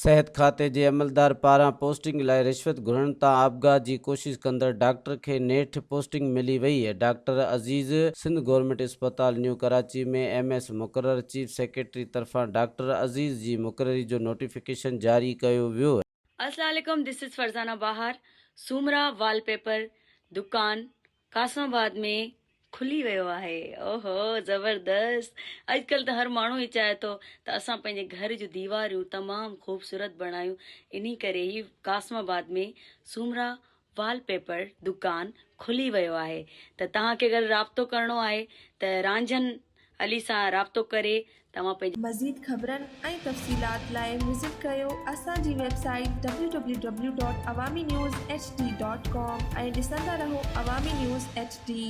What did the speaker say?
صحت کاتي جي عملدار پاران پوسٽنگ لاء رشوت گهرڻ تان آپگهات جي ڪوشش ڪندڙ ڊاڪٽر کي نيٺ پوسٽنگ ملي وئي. ڊاڪٽر عزيز سنڌ گورنمينٽ اسپتال نيو ڪراچي ۾ ايم ايس مقرر، چيف سيڪريٽري طرفان ڊاڪٽر عزيز جي مقرري جو نوٽيفڪيشن جاري ڪيو ويو. السلام عليڪم this is Farzana Bahar Soomra wallpaper دڪان قاسم آباد ۾ کلي ويو آهي اوهو زبردست اڄڪلهه ته هر ماڻهو ئي چاهي ٿو ته اسان پنهنجي گهر جون ديواريون تمام خوبصورت بڻايون انهي ڪري هي قاسم آباد ۾ سومرا وال پيپر دڪان کلي ويو آهي ته توهان کي اگر رابطو ڪرڻو آهي ته رانجهن علي سان رابطو ڪري توهان پنهنجي. مزيد خبرن ۽ تفصيلات لاء وزٽ ڪريو اسان جي website W W W dot Awami news H D dot com ۽ ڏسندا رهو عوامي نيوز ايڇ ڊي.